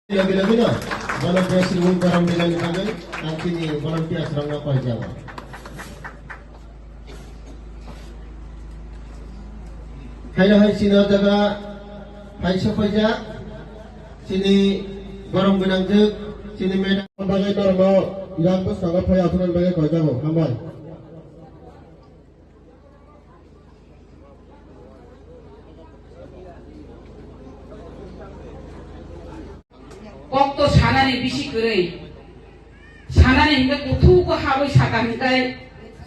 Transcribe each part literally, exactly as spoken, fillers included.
Logi logi no volunteers rwui borok ni logi bagwi ang chini volunteers rok no koi jago. Haino hai chini o jaga hai sopaijak chini borom gwnangjwk chini madam. Bagwi norokno yang bwskango phai aphuru bagwi koi jago. Hambai. Kok to sanani bisi kwrwi. Sanani hinkhe kuthuk khe habwi saka hinkhai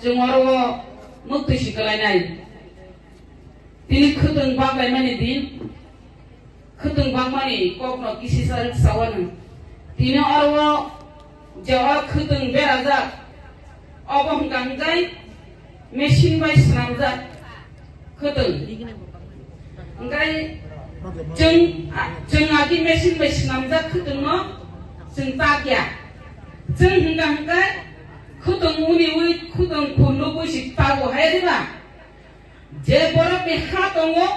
chwng oro o mwktwi si kwlainai. Tini khwtwng bak laimani din. Khwtwng bangmani kokno kisisa rwksa wano. Tini oro o je o khwtwng berajak, obo hwnkha hwnkhe machine bai swnamjak khwtwng. Hwnkhe chwng, chwng agi machine bai swnamjak khwtwngno chwng tak ya. Chwng hwnkha hwnkhe khwtwng uniui khwtwng khulubui si tago hai diba? Je borokni ha tongo,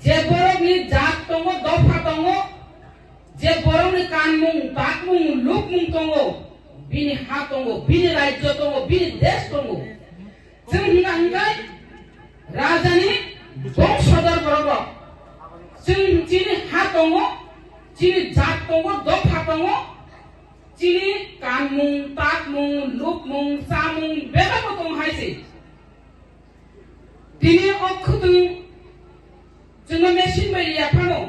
je borokni jat tongo, dopha tongo, je borokni kanmung, bakmung, lukmung tongo, bini ha tongo, bini rajyo tongo, bini desh tongo. Chwng hwnkha hwnkhe rajani bongsodor borok rok. Chwng chini ha tongo, chini jat tongo, dopha tongo, chini kanmung, takmung, lukmung, chamung bebakbo tongo hai se. Tini o khwtwng chwngno machine bai riya phano,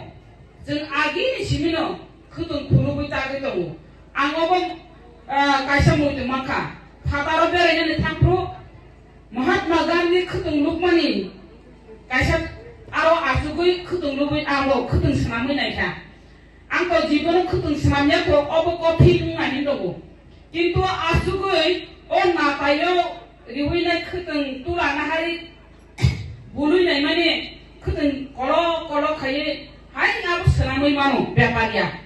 chwng agini simino khwtwng khulubui tagwi tongo. Ang obo, ah, kaisa muitu mankha. Phataro berainani thangphru Mahatma Gandhi khwtwng lukmani kaisa aro achugwi khwtwng lubui abo khwtwng swnamwi naikha. Ang to jibono khwtwng swnamya kho, obo kothin wngna hin tongo. Kintu asugwi o nataio riwi nai khwtwng tula nahari bului nai mani khwtwng kolo kolo khaiwi hai abo swnamwi mano bepariya.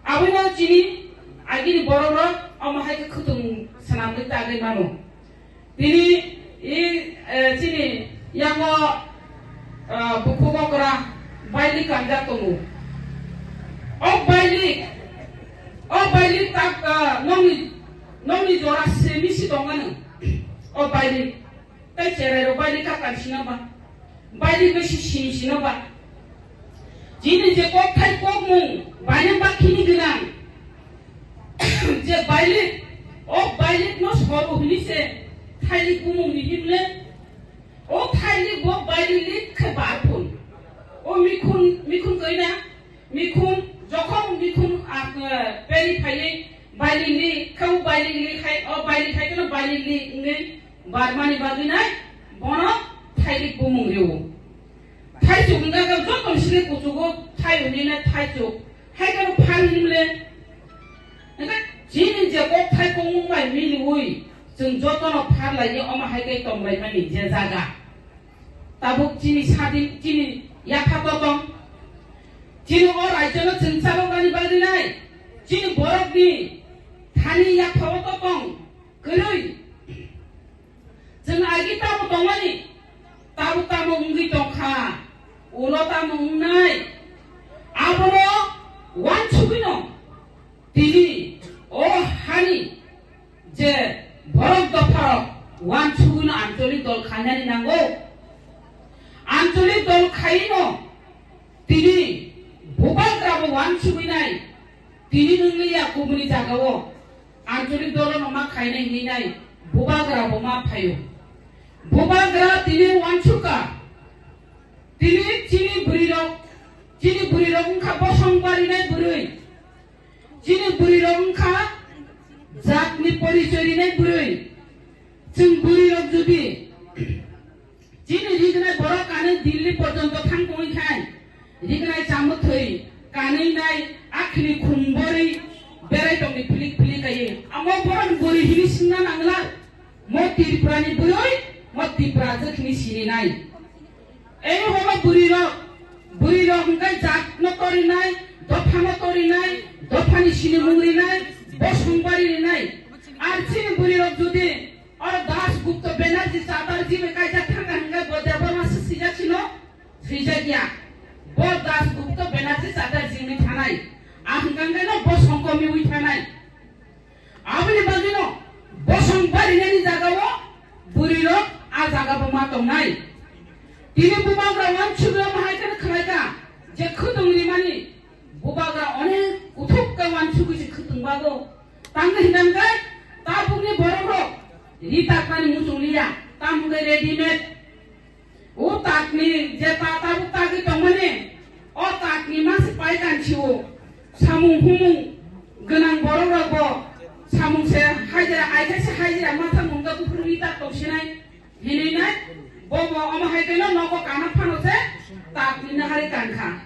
Abono chini agini borok rok omo hai khe khwtwng swnamwi tagwi mano. Tini i, eh, chini yango, eh, bukhuk okra bailik kanjak tongo. O bailik, o bailik tak, eh, nokni, nokni jora simi si tongmani. O bailik, tei cherai rok bailik kakan sino ba. Bailik no si sini sino ba. Chini je kokthai kokmung, baina bakhini gwnang. Je bailik, o bailik no sobo hini se thailik bumung ni himle. O thailik bo bailik lik khe bar phun. O mikhun, mikhun kaina, mikhun, jokhon mikhun, ah, peri phaiwi bailik li, khe o bailik li khai, o bailik khai khe no bailik li wngwi barmani bagwi nai bono thailik bumung rwo. Thaichuk wngkha khe joto sini kuchugo thai hwnwi nai thaichuk. Hai khe no phar hwnwi le. Hwnkhe chini je kok thai kongmung bai miliui chwng joto no phar lai omo hai khe tong lai mani je jaga. Tabuk chini sadin, chini yapha totong. Chini o rajyo no chwng chalok nani bagwi nai. Chini borok ni thani yapha o totong. Kwrwi. Chwng agi tamo tongmani, tamo tamo wngwi tongkha, ulo tamo wngnai, abono uansugwino tini o hani je borok dopharok uansugwino ancholik dol khainani nango. Ancholik dol khaino tini bubagrabo uansugwinai, tini nwngliya kubuni jagao. Ancholik dolo no ma khainai hinwi nai bubagra bo ma phaio. Bubagra tini uansukha. Tini chini bwrwi rok, chini bwrwi rok wngkha bosong barinai bwrwi. Chini bwrwi rok wngkha jatni porichoi rinai bwrwi. Chwng bwrwi rok jodi Chini rignai borok kanwi Delhi porjonto thang tongwi khai, rignai chamwi thwi kanwi nai akhini khumborwi berai tongdi philik philik kaiwi. Amo borok bwrwi hini singna nangla, mo Tripurani bwrwi, mo Tiprajwk hini sininai. Ei hono bwrwirok, bwrwirok hwnkhe jatno torinai, dophano torinai, dophani sinimung rinai, bosong bari rinai. Ar chini bwrwirok jodi Oro Das Gupta Banerjee Chatterjee bai kaijak thangkha hwnkhe bo Debbarma se swijak sino? Swijak ya. Bo Das Gupta Banerjee Chatterjee wngwi thanai. Hwnkhe no bosong komiwi thanai. Aboni bagwino bosong barinani jagao bwrwirok a jagao ma tongnai. Tini bubagra wansugwi omo hai kheno khlaikha je khwtwng rimani bubagra onek kuthuk khe wansugwi se khwtwng bago. Tamni hwnkhe tabukni borokrok ri takmani muchung liya, tamo khe readymade. O takni je ta tabuk tagwi tongmani, o takni masi pai kansi o. Samung humung gwnang borok rok bo samung se hajira, ai khe se hajira matha mungda kuphuru wi tak tongsinai hinwi nai. Bo bo omo hai khe no nogo kana phano se takni nahari kankha.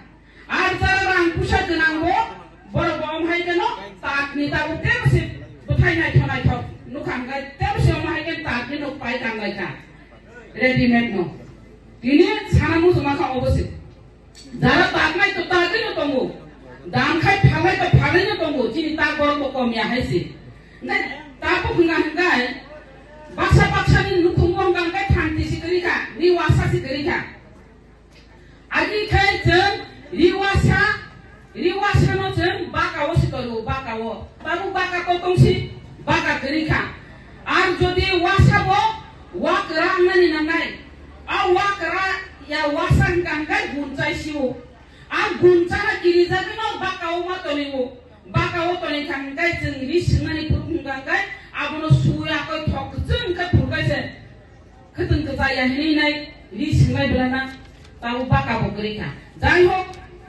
Ar jara rang puisa gwnang bo, borok bo omo hai khe no takni tabuk tebo se bwthai naithok naithok nukha hwnkhe tebo se omo hai khe takni nok pai kanlaikha. Readymade no. Tini sana muchungma kha obo se. Jara taknai to tagwi no tongo. Dam khai phalnai to phalnai no tongo. Chini tak borok bo kom ya hai se. Nai ta bo hwnga hwnkhe baksa baksa ni nukhung bo hwnga hwnkhe thanti se kwrwi kha, ri wasa se kwrwi kha. Agi khai chwng riwasa, riwasa no chwng baka o si tolo, baka o. Tabuk baka to tong si, baka kwrwi kha. Ar jodi wasa bo, wa kwra wngnani nangnai. A wa kwra ya wasa hwnkha hwnkhe gunchai si o. A gunchana kirijagwi no baka o ma toni o. Baka o toni kha hwnkhe chwng ri swngnani phuru hwnkha hwnkhe abono suya koi thok kwchwng khe phurkai se. Khwtwng kwchaya hinwi nai ri swngnai bwlana tabuk baka bo kwrwi kha. Jai hok,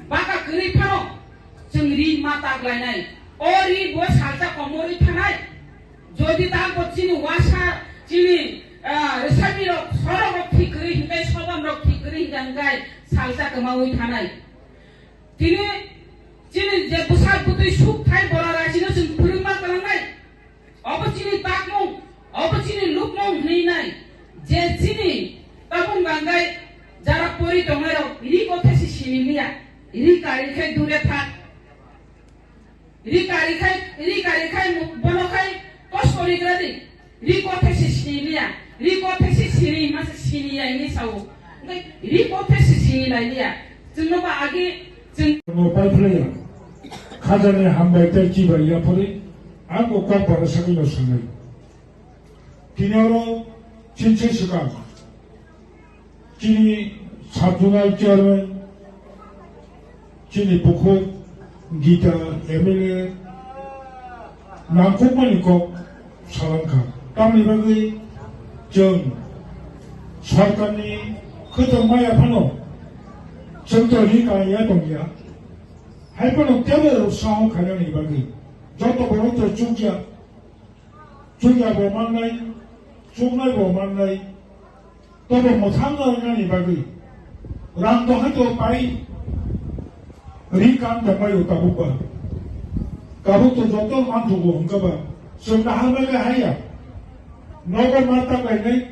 baka kwrwi phano chwng ri ma tak lainai. O ri bo salsa komorwi thanai. Jodi tak bo chini wasa, chini, ah, rwsami rok, sorok rok thik kwrwi hinkai, sobam rok thik kwrwi hinkai, hinkai salsa kwmawi thanai. Tini chini je bwsa bwtwi suk thai bora raisino chwng phwrwngma kwlangnai. Obo chini takmung, obo chini lukmung hinwi nai. Je chini tabung gangai jara pori tongnai rok ri kothe si sini liya. Ri kari khai dure thak. Ri kari khai, ri kari khai mu-, bono khai kosto ri gradi. Ri kothe si sini liya. Ri kothe si sini ma si sini ya ini sao. Ngai ri kothe si sini lai liya. Chwngno ba agi chwng no pai phlaya. Khajani hambai tei chibai ya phori. Ang ko kok bara sakino sangai. Tini oro chinchi swkang. Chini sub zonal chairman, chini bukhuk Gita M L A nangkukmani kok salang kha. Tamni bagwi chwng sorkarni khwtwng maya phano chwng to ri kaya tongya. Hai phano teibo saho khainani bagwi joto borok to chukya. Chukya bo mannai, chuknai bo mannai, tobo mwthangna wngnani bagwi rang to hai to pai ri kam tongmai o tabuk ba. Tabuk to joto manthogo hwnkha ba, chwng naharmai le haya. Nogo ma ta kainai,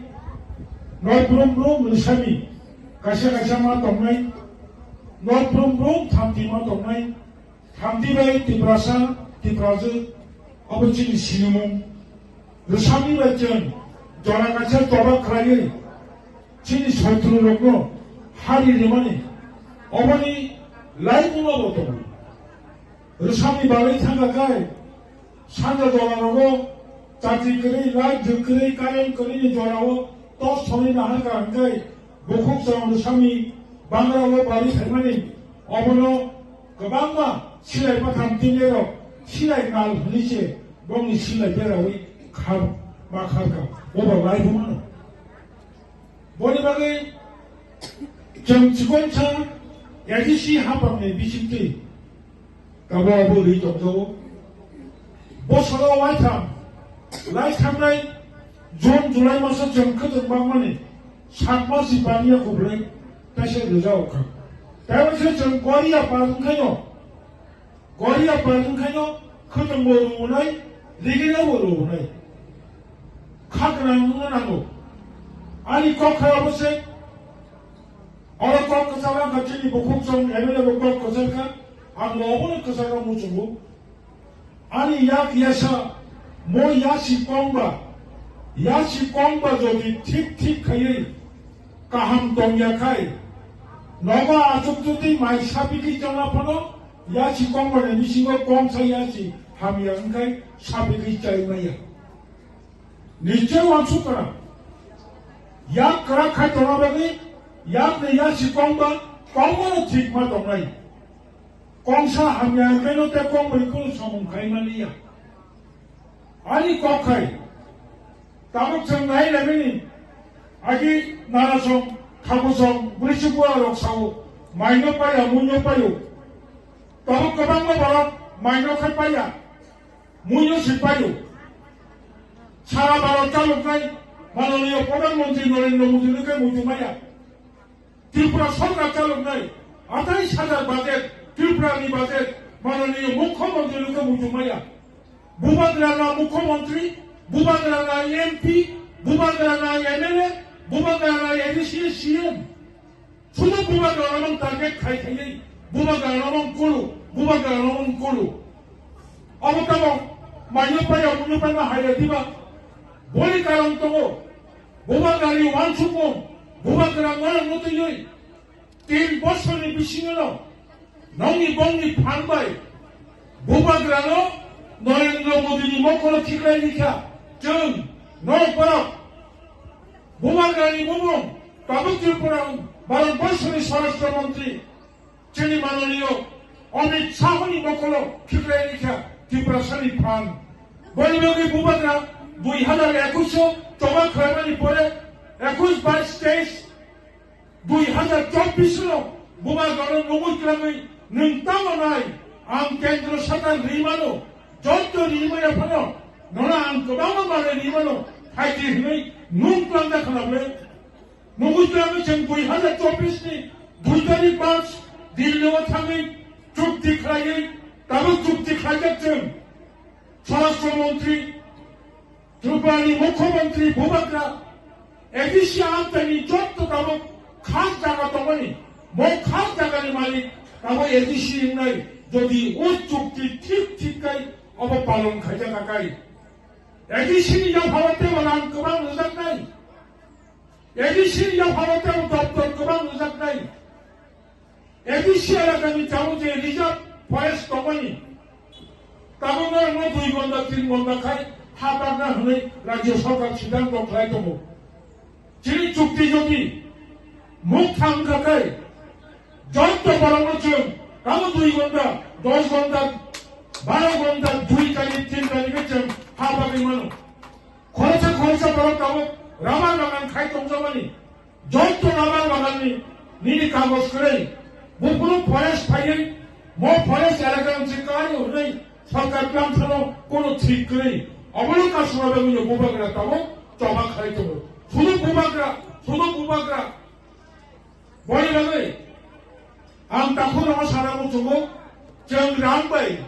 no brum brum rwsani, kaisa kaisa ma tongnai, no brum brum thamti ma tongnai, Thamti bai Tiprasa, Tiprajwk, abo chini sinimung. Rwsani bai chwng jora kaisa choba khlaiwi chini sotru rokno hari rimani oboni laibuma bo tongo. Rwsani bagwi thangkha khai sanja jora rogo chati kwrwi, light jwk kwrwi, current kwrwini jorao torch thongwi naharkha hwnkhe bukhuk chwng rwsani bangra o bari phaimani obono Kwbangma silai batham tinglairok silai nal hwnwi se bongni silai berawi khar ma kharkha, bobo laibumano. Boni bagwi chwng chikonsa A D C haphangni bisingtwi tabuk abo rwi tongjago. Bosoro waitham lai thangnai June, July maso chwng khwtwng bangmani Satma si baniya kubrwi kaisa rwjak kha. Taibo se chwng Korea par wngkhaino, Korea par wngkhaino khwtwngbo rwnai, rigino bo rwnai. Kha gwnang wngna nango. Ani kok kha obo se, oro kok kwchak wngkha chini bukhuk chwng M L A bo kok kwchak kha, ang bo obono kwchak rok muchungo. Ani yak yasa, mo yasi kongba, yasi kongba jodi thik thik khaiwi kaham tongya khai, nogo achuk jodi mai sapikhi chana phano, Yasi kongmani bisingo kongsa yasi hamya wngkhai sabigwi chai maya. Nichai wansukra. Yak kwrak khai tongna bagwi yakni yasi kongba kongmano thik ma tongnai. Kongsa hamya wngkhaino tei kongmani kunu samung khai maliya. Ani kok khai. Tabuk chwng nai lamini. Agi nana song, khabu song, bwrwi chukwa rok sao. Maino paya, munyo payo. Tabuk kwbangma borok maino khai paya. Munyo si payo. Sara Bharat chaloknai mananiya Pradhan Mantri Narendra Modi no khe muitu maya. Tripura sorkar chaloknai atais hajar budget, Tripura ni budget mananiya Mukhyamantri no khe muitu maya. Bubagra na Mukhyamantri, Bubagra na M P, Bubagra na M L A, Bubagra na A D C, C M. Sudu Bubagra no target khai khai, Bubagra no kulu, Bubagra no kulu. Abo tamo, maino paya, munyo paya, hai diba. Boni karon tongo. Bubagra ni wansukmung, Bubagra ngorok no twiwi. Tin bosorni bisingo no, nongni bongni phan bai, Bubagra no Narendra Modi ni mokolo khiklai ni kha. Chwng, nok borok, Bubagra ni bumung, tabuk Tripura, Bharat Borso ni Swarashtra Mantri, chini mananiyo Amit Shah ni mokolo khiklai ni kha Tiprasa ni phan. Boni bagwi Bubagra dui hazar ekush o choba khlaimani pore ekush bais teis dui hazar chobbish no Bubagra no nugwi kwrwngwi nwng tamo nai ang kendro sarkar rimano jotto rimaya phano nono ang kwbangma manwi rimano phaidi hwnwi nwng kwlangda khwna ble. Nugwi kwrwngwi chwng dui hazar chobbish ni dui tarik March Delhi o thangwi chukti khlaiwi tabuk chukti khlaijak chwng Swarashtra Mantri Tripurani Mukhyamantri Bubagra, A D C amchaini jotto tabuk khas jaga tongmani, mo khas jagani malik tabuk A D C wngnai, jodi o chukti thik thik khai obo palon khaijak kha khai. A D C ni yapharo teibo rang kwbang rwjaknai. A D C ni yapharo teibo doptor kwbang rwjaknai. A D C elakani tabuk je reserve forest tongmani, tabuk norokno dui ghonta, tin ghonta khai ha barna hwnwi rajya sarkar siddhanto khlai tongo. Chini chukti jodi mukthang kha khai, jotto borokno chwng tabuk dui ghonta, dos ghonta, baro ghonta, dui tarik, tin tarik khe chwng ha bagwi mano. Khoroksa khoroksa borok tabuk rubber bagan khai tongjakmani. Jotto rubber baganni nini kagoj kwrwi, buphuru forest phaiwi, mo forest elaka wngse kwlaio hwnwi sorkar tlamsano kono thik kwrwi, obono kasuma bagwino Bubagra tabuk choba khlai tongo. Sudu Bubagra, sudu Bubagra. Boni bagwi ang takhuk rokno sana muchungo, chwng rang bai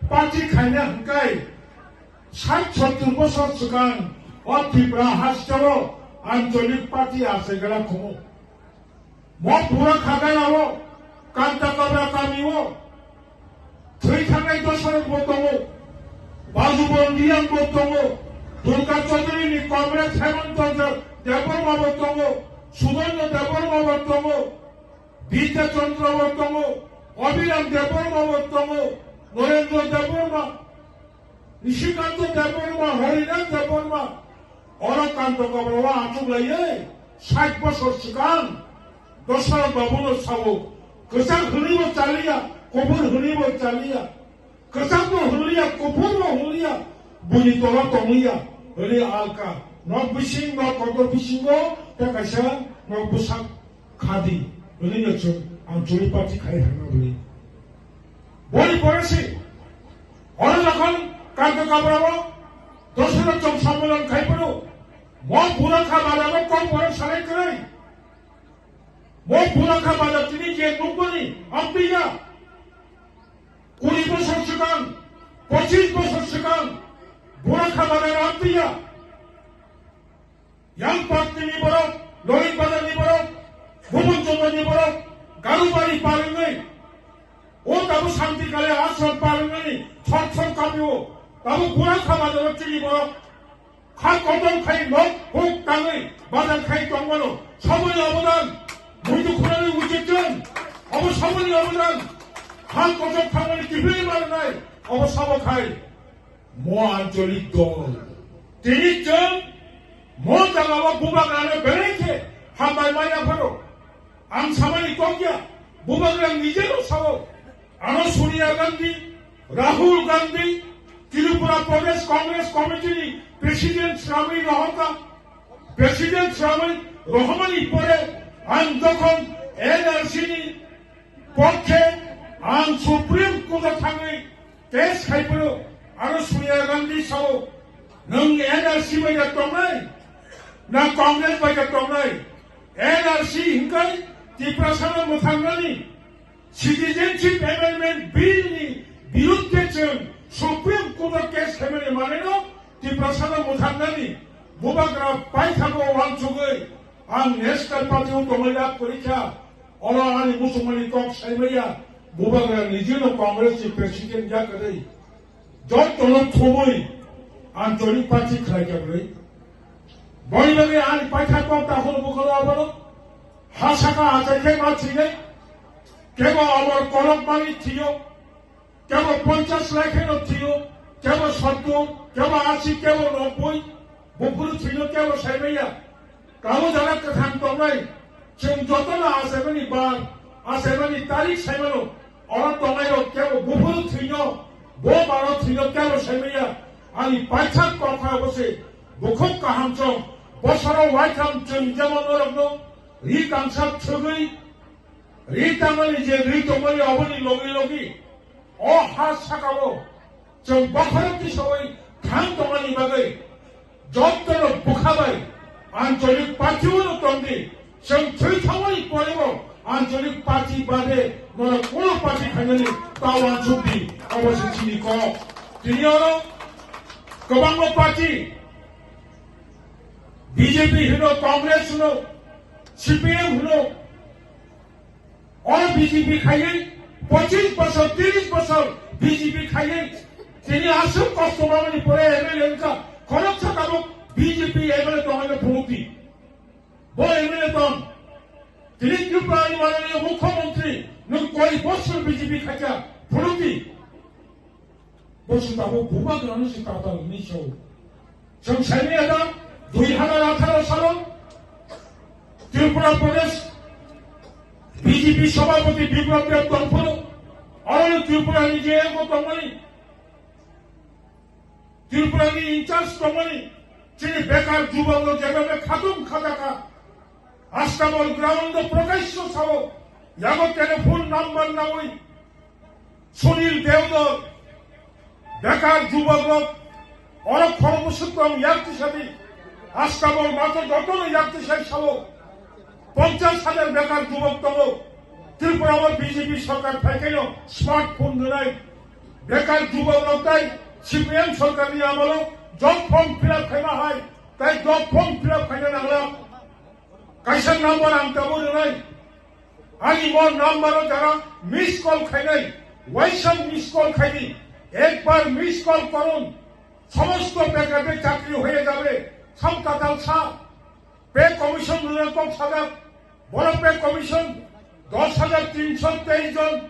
party khaina hwnkhe sait sottur bosor swkang o Tripura hasteo ancholik party achai gana khumu. Mo pura khaganao Kanta Kabra kamio thwi thangnai Dosarok bo tongo, Bajuban Riyang bo tongo, Durga Chaudhary ni comrade Hemant Chandra Debbarma bo tongo, Sudanya Debbarma bo tongo, Bidya Chandra bo tongo, Abhiram Debbarma bo tongo, Narendra Debbarma, Nishikanta Debbarma, Harinath Debbarma, oro Kanta Kabra o achuk laiwi sait bosor swkang Dosarok babu no sao, kwchak hwnwi bo chaliya, kuphur hwnwi bo chaliya, kwchak bo hwnliya, kuphur bo hwnliya, buini tola tongliya, hwnwi alka. Nok bising, nok kotor bisingo tei kaisa nok bwsak khadi, hwnwi no chwng ang churi party khai hwnna hwnwi. Boni pore se, oro jokhon Kanta Kabra o Dosarok chwng sammilan khai phano, mo Burakha Bada no kok borok salai kwrwi. Mo Burakha Bada tini je nukmani amtwi ya. Kuri bosor swkang, pochis bosor swkang, Burakha Bada no amtwi ya. Yang Patni ni borok, Loring Bazar ni borok, Bhuban Chondro ni borok, Garubari par wngwi, o tabuk Santi Kale Ashram par wngwi thok thok kapi o, tabuk Burakha Bazar o chini borok kha kotor khai nok huk tangwi bazar khai tongmano, saboni obodan, muitu khunani uchichwng, obo saboni obodan. Hal kochok thangmani kiphilwi manai, obo sabo khai mo ancholik dol. Tini chwng mo jagao bubagrano belai khe hambai maya phano. Ang samani kok ya, bubagra nijeno sao. Ano Sonia Gandhi, Rahul Gandhi, Tripura Pradesh Congress Committee ni President Sramwi Rohaka, President Sramwi Rohmani pore ang jokhon N R C ni pokkhe ang Supreme Court o thangwi case khai phano, ano Sonia Gandhi sao, nwng N R C bai da tongnai, na Congress bai da tongnai? N R C hinkai Tiprasano mwthangnani Citizenship Amendment Bill ni birudhe chwng Supreme Court o case khaimani maneno Tiprasano mwthangnani bubagra paithago wansugwi ang National Party o tongwi rak kwrwi kha. Oro ani muchungmani kok saimaya, bubagra nijino Congress ni President ya kwrwi. Jottono thumwi ancholik party khlai kha kwrwi. Boni bagwi ani paitha kok ta holo bukhoro abono. Ha saka achai khe ma thwinai. Kebo abor kolok mani thiyo. Kebo ponchas lai kheno thiyo. Kebo sottur, kebo asi, kebo nobboi. Buphuru thwino kebo saimaya. Kabo jana kwthang tongnai. Chwng jotono achaimani bar, achaimani tarik saimano. Oro tongnai rok kebo buphuru thwino, bo baro thwino kebo saimaya. Ani paithak kokha bose bukhuk kaham chong. Bosoro waitham chwng jemon norokno ri kangsa thwgwi, ri tangmani je ri tongmani oboni logi logi o ha sakao chwng bokhorok tisawai thang tongmani bagwi jottono bwkha bai ancholik party-o tongdi. Chwng thwi thangmani porebo ancholik party bade norok kuno party khainani ta wansukdi, obo se chini kok. Tini oro kwbangma party, B J P hino, Congress hino, C P M hino, oro B J P khaiwi pochis bosor, tris bosor B J P khaiwi tini aswk kosto mamani pore M L A wngkha, khoroksa tabuk B J P M L A tongmani phunukdi. Bo M L A tong. Tini Tripura ni mananiya mukhyamantri nwng koi bosor B J P khaikha, phunukdi. Bo se tabuk bubagrano se tatal hwnwi sao. Chwng saimaya da, dui hazar atharo salo Tripura Pradesh B J P Sabhapati Biplab Deb tongphuru, oro Tripura ni je eko tongmani, Tripura ni in-charge tongmani, chini bekar jubok no jeba be khatung khataka. Astamor ground o prokasyo sao, yago telephone number nawi, Sunil Deodor, bekar jubok rok, oro khorokbwswk tong yak tisadi, Astamor mato jotono yak tisai sao, ponchas hajar bekar jubok tongo. Tripura o B J P sorkar phaikhaino smartphone rwnai, bekar jubok rok tai C P M sorkar ni amalo job form fill up khaima hai, tai job form fill up khaina nangla. Kaisa number ang tabuk rwnai. Ani mo number o jara miss call khainai, waisa miss call khaidi, ekbar miss call korun, somosto bekar be chakri hoye jabe, sam tatal sa, pay commission rwna kok sajak, boro pay commission dos hajar tinsho teis jon,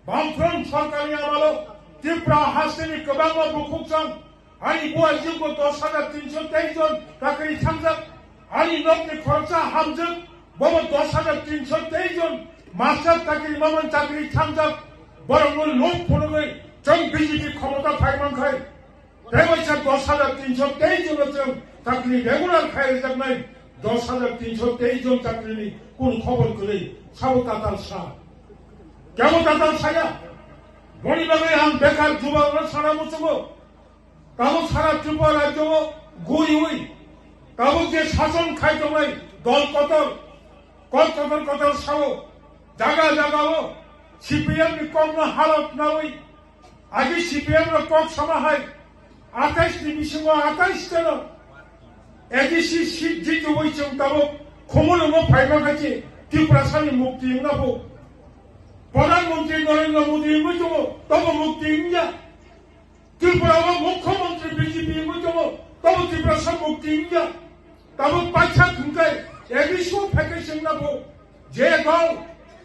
Bamfront sorkarni amalo Tripura hasteni kwbangma bukhuk chang, ani buaijwkbo dos hajar tinsho teis jon chakri thangjak, ani nokni khoroksa hamjwk, bobo dos hajar tinsho teis jon master chakri mamani chakri thangjak, borokno luk phunugwi chwng B J P khomota phai mankhai. Tei waisa dos hajar tinsho teis jono chwng chakri regular khai rijaknai, dos hajar tinsho teis jon chakrini kunu khobor kwrwi, sabo tatal sa. Kebo tatal saya? Boni bagwi ang bekar jubokno sana muchungo. Tabuk sara Tripura rajyo o guriwi, tabuk je sason khai tongnai dol kotor, kok kotor kotor sao, jaga jaga o C P M ni kokno halok nawi, agi C P M no kok sama hai, atais ni bisingo atais teno A D C seat jitubui chwng tabuk khumulwngo phaima khachi Tiprasani mukti wngna bo. Pradhan Mantri Narendra Modi wngwi tongo, tobo mukti wngya. Tripura o Mukhyamantri B J P wngwi tongo, tobo Tiprasa mukti wngya. Tabuk paithak hwnkhe A D C o phaikhe chwngna bo je dol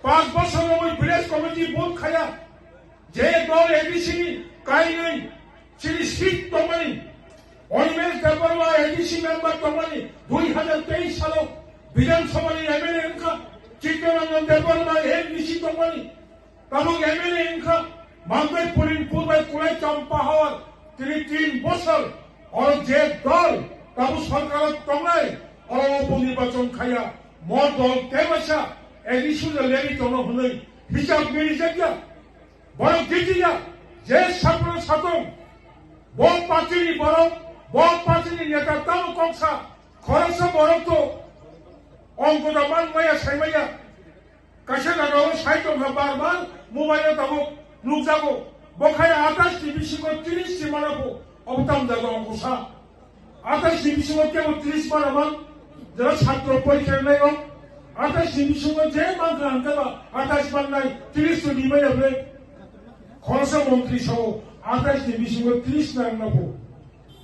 panch bosor romwi village committee vote khaya, Je dol A D C ni kainwi chini seat tongmani, Animesh Debbarma A D C member tongmani, dui hazar teis salo Bidhan Sabha ni M L A wngkha, Chittaranjan Debbarma M D C tongmani, tabuk M L A wngkha, Mangai Purin Pur bai Kulai Champahawar, tini tin bosor, oro je dol tabuk sorkar o tongnai, oro upo nirbachon khaya, mo dol tei masa A D C o leri tongno hwnwi hisab mili jakya. Borok jitiya, je sapro satong, bo party ni borok, bo party ni neta tamo koksa, khoroksa borok to, ongko da man maya sai maya. Kaisa jagao sai tongkha bar bar, mobile o tabuk nukjago. Bo khai atas ni bisingo tris ni mana bo, obo tam jaga ongko sa. Atas ni bisingo kebo tris mana man, jara satro porikha nai o. Atas ni bisingo je man kha hangkhe ba, atas man nai, tris to ni maya ble. Khoroksa montri sao, atas ni bisingo tris nang na bo.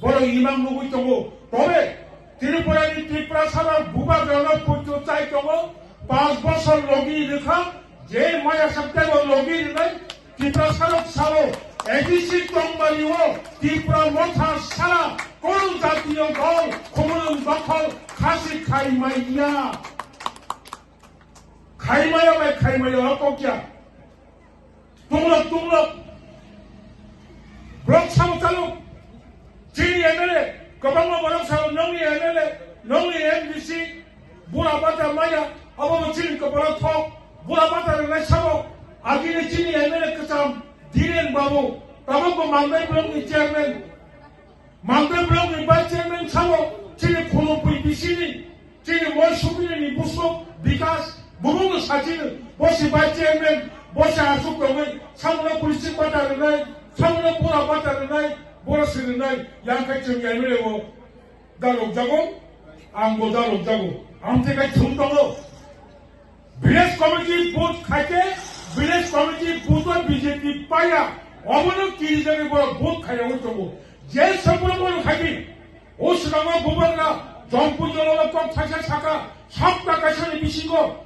Borok imang nugwi tongo. Tobe Tripura ni Tiprasa rok bubagrano poito chai tongo. Panch bosor logi rwkha, je maya sabtaibo logi rwnai Tiprasa rok sao, A D C tongmani o Tipra Motha sara kono jatiyo dol khumulwng dokhol khasi khai maiya. Khai maya bai khai maya o kokya. Tunglok, tunglok. Borok sao chalo. Chini M L A, kwbangma borok sao, nongni M L A, nongni M D C, bura bata maya, abo bo chini kwpalo thok, bura bata rwnai sao, agini chini M L A kwcham, Dhiren Babu, tabuk bo Mangai block ni chairman. Mangai block ni vice chairman sao, chini khulumpi bisini, chini moi sumini ni busuk Bikas, bubung no sachini, bosi vice chairman, bosi asuk tongwi, samuno police bata rwnai, samuno bura bata rwnai, bura si rwnai, yang khai chwng M L A o dalok jago, ang bo dalok jago, ang te khai thum tongo. Village committee vote khaikhe, village committee vote o B J P paya, obono kirijagwi borok vote khairogwi tongo. Je sombrobo khaidi, o swkango bubagra, Jompu jololo kok thaisa saka, sapta kaisani bisingo,